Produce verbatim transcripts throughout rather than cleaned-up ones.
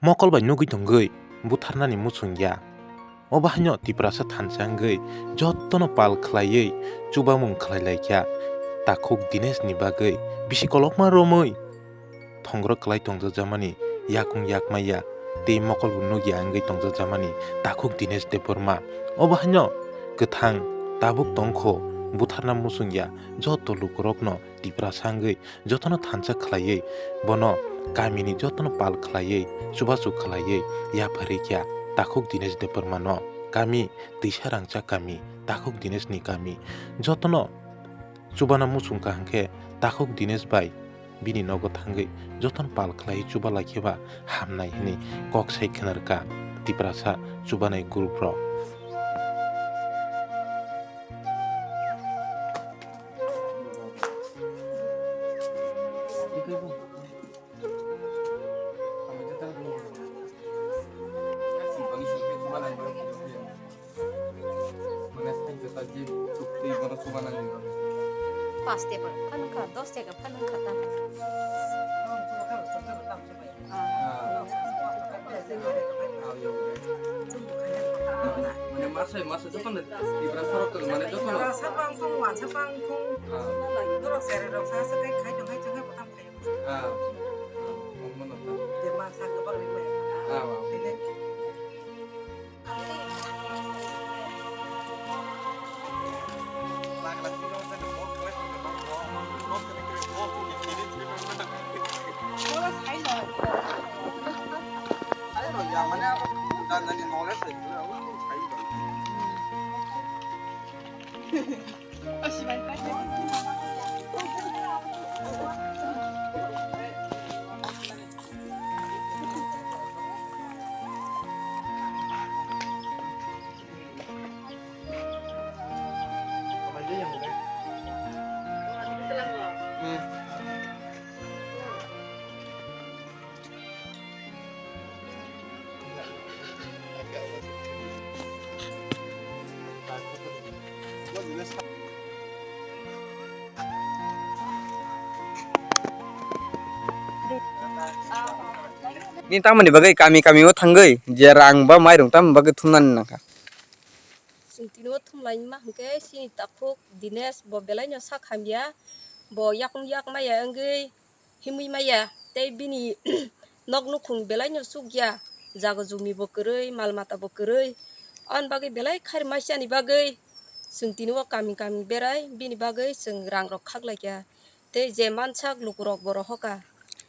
mokol bai nugwi tongwi butharnani muchung ya. Obo haino Tiprasa thansa wngwi jotono pal khlaiwi chubamung khlai lai kha. Takhuk Dinesh ni bagwi bisi kolokma romwi thongro kwlai tongjakjamani yakung yakmaya tei mokol bo nugya wngwi tongjakjamani takhuk Dinesh Debbarma. Obo haino kwthang tabuk tongkho butharna muchung ya joto lukurokno Tiprasa wngwi jotono thansa khlaiwi bono kamini jotono pal khlaiwi chubachu khlaiwi yapharwi kha takhuk Dinesh Debbarmano kami twisa rangchak kami takhuk Dinesh ni kami jotono chubana muchung kaham khe takhuk Dinesh bai bini nogo thangwi jotono pal khlaiwi chuba lai khe ba hamnai hwnwi kok sai khna rwkha Tiprasa chubanai group rok. Paste pa, phano kha, dos taka phano kha ta. Ah. Mane masa masa jokhon Tripura sorok to mane jokhon. Sapang thong, wan sapang thong. Ah. Norok sere rok sa sa kai khai tong khai tong khai botang khai. Ah. Mano ta. Je masa kebang ni. Ah. Nini tamoni bagwi kami kami o thangwi je rang ba mairung tamoni bagwi thumnani nangkha. Chwng tini o thumlaima hwnkhe chini takhuk Dinesh bo belai no sak hamya, bo yakung yak maya wngwi himwi maya tei bini nok nukhung belai no chukya, jaga jumi bo kwrwi, mal mata bo kwrwi, aboni bagwi belai khairma siyani bagwi chwng tini o kami kami berai bini bagwi chwng rang rok khak lai kha tei je mansak lukurok bo rohor kha.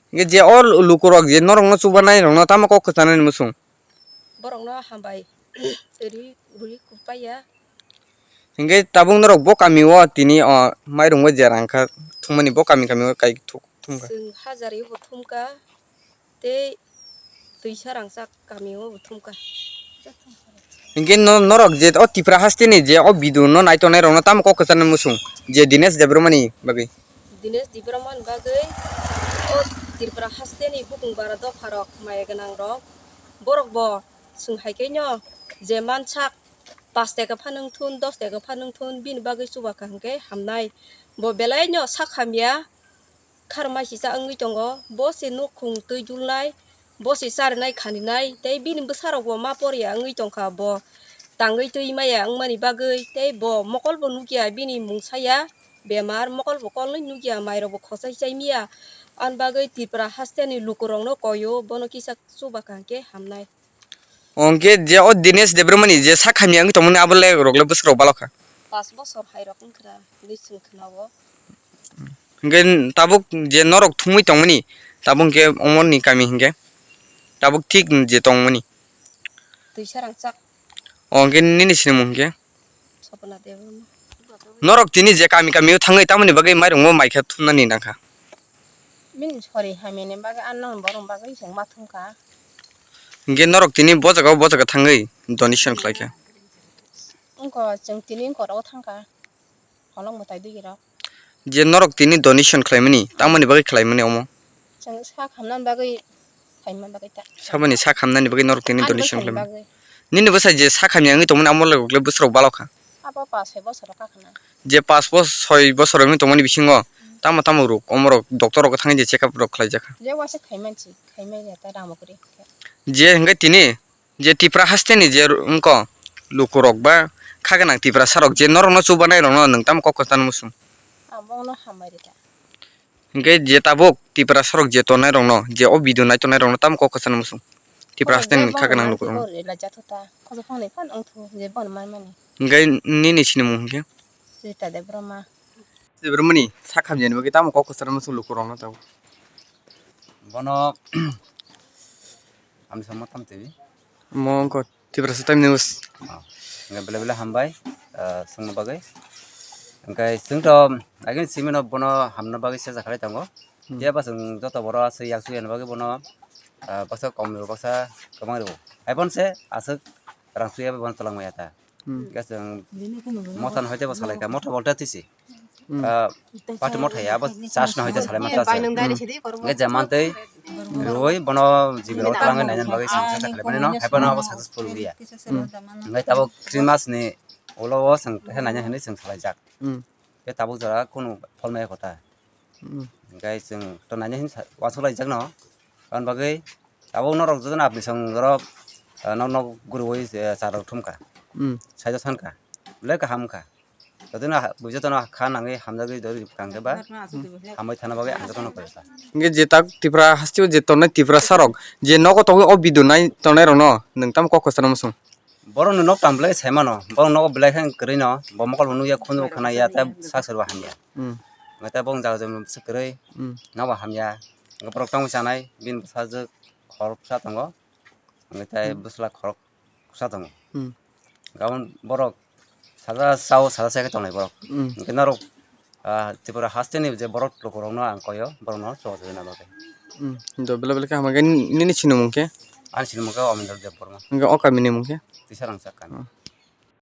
Hwnkhe je o lukurok je norok no chubanai rok no tamo kok kwchanani muchung? Borokno hambai rwi rwi kupaiya. Hingke tabuk norok bo kami o tini o mairung bai je rang kha thumani bo kami kami o kai thuk thumkha. Chwng hajari bo thumkha tei twisa rangchak kami o bo thumkha. Hingke no norok je o Tipra haste ni je o video no naitongnai rok no tamo kok kwcharnai muchung je Dinesh Debbarma ni bagwi. Dinesh Debbarma ni bagwi o Tripura haste ni bukung bara dopha rok maya gwnang rok borok bo chwng hai khe no je mansak pash taka pha nung thun, dos taka pha nung thun, bini bagwi chuba kha hwnkhe hamnai. Bo belai no sak hamya, kharmai sisa wngwi tongo. Bo se nukhung twi dulnai, bo se charinai khaninai, tei bini bwsarok bo ma porya wngwi tongkha. Bo tangwi twi maya wngmani bagwi, tei bo mokol bo nukya bini mung saya bemar, mokol bo kolnwi nukya, mairok bo khosai chai miya. Ani bagwi Tripura haste ni lukurok no koio, bono kisa chuba kha hwnkhe hamnai. Hwnkhe je o Dinesh Debbarma ni je sak hamya wngwi tongmani abo le rok le bwswk rok balok kha. Pash bosor hai rok wngkha hwnwi chwng khna o. Hwnkhe tabuk je norok thumwi tongmani tabuk hwnkhe omo ni kami hwnkhe tabuk thik je tongmani. Twisa rangchak. O hwnkhe nini sinimung hwnkhe? Sopna Debbarma. Norok tini je kami kami o thangwi tamoni bagwi mairung bo maikha thumnani nangkha. Bini sori hamyani bagwi ano borok bagwi chwng ma thumkha. Hingke norok tini bo jaga o bo jaga thangwi donation khlaikha. Wngkha chwng tini wngkha oro thangkha. Holong mwtai digi rok. Je norok tini donation khlaimani tamoni bagwi khlaimani omo? Chwng sak hamnani bagwi khlaima bagwi ta. Saboni sak hamnani bagwi norok tini donation khlaimani. Nini bwsa je sak hamya wngwi tongmani amo loge bwswk rok balok kha. Abo pash soi bosor rok kakhna. Je pash bos soi bosor wngwi tongmani bisingo tamo tamo rok omo rok doctor rok thangwi je check up rok khlai jakha. Je waisa khaimansi khaimani ta rang bo kwrwi. Je hwnkhe tini je Tipra hasteni je ru-, wngkho lukurok ba kha gwnang Tiprasarok je norokno chubanai rokno nwng tamo kok kwchangma sung? Abono hambai rwkha. Hwnkhe je tabuk Tiprasarok je tongnai rokno, je o video nai tongnai rokno tamo kok kwchangma sung? Tipra hasteni kha gwnang lukurokno. Laijak tho ta, khoso phone phone wngthu je bono manmani. Hwnkhe nini sinimung hwnkhe? Rita Debbarma. Debbarmani sak hamjani bagwi tamo kok kwchangma sung lukurokno tabuk? Bono hamjakma tam twi. Omo wngkha Tiprasa Time News. Oh, hwnkhe belai belai hambai, ah, swngna bagwi. Hwnkhe chwngto again simino bono hamna bagwi secha khlai tongo. Hmm. Phiya ba chwng joto borok aswk yak suyani bagwi bono, ah, baksa kom rw, baksa kwbang rw. Haiphano se aswk rang suya bai bono twlang maya ta. Hmm. Hwnkhe chwng motha no hoite bo salai kha, motha bolte tisi. Hmm. Ah, party motha ya, abo charge no hoite salai mantha se. Hmm. Hwnkhe je mantwi rwi bono jibilo twlangwi nainani bagwi chwng chesta khlai mani no, haiphano abo successful wngya. Hmm. Hwnkhe tabuk Christmas ni ulo o chwng khe naina hinwi chwng salai jak. Hmm. Khe tabuk jora kunu pholmaya kotha. Hmm. Hwnkhe chwng to naina hinwi sa-, uansuk lai jak no. Aboni bagwi tabuk norok jotono apni song norok, ah, nok nok guriwi, eh, cha rok thum kha. Hmm. Saijo san kha. Belai kaham wngkha. Jotono ha-, bui jotono kha nangwi hamjagwi dori kang khe ba hambai thana bagwi ang jotono koi kha. Hwnkhe je tak Tipra hasteo je tongnai Tiprasarok je nogo tongwi o video nai tongnai rokno nwng tamo kok kwchangma sung? Borokni nok tang belai sai mano, borok nogo belai khe kwrwi no, bo mokol bo nukya, khunju bo khna ya, tei sak sor bo hamya. Hmm. Hwnkhe tei bo wng jaga jora kwrwi, hmm, nobo hamya. Hwnkhe borok tamo chanai, bini bwsajwk khoroksa tongo, hwnkhe tei, hmm, bwsla khorok kwsa tongo. Hmm. Gabon borok saja sao, saja sai khe tongnai borok. Hmm. Hwnkhe norok, ah, Tripura hasteni je borok lukurokno ang koyo, borokno choba chajana bagwi. Hmm. Do bela bela khe hamya khe nini sinimung khe? Ani sinimung khe Omendra Debbarma. Hwnkhe o kamini mung khe? Tisarangsa kami. Hmm.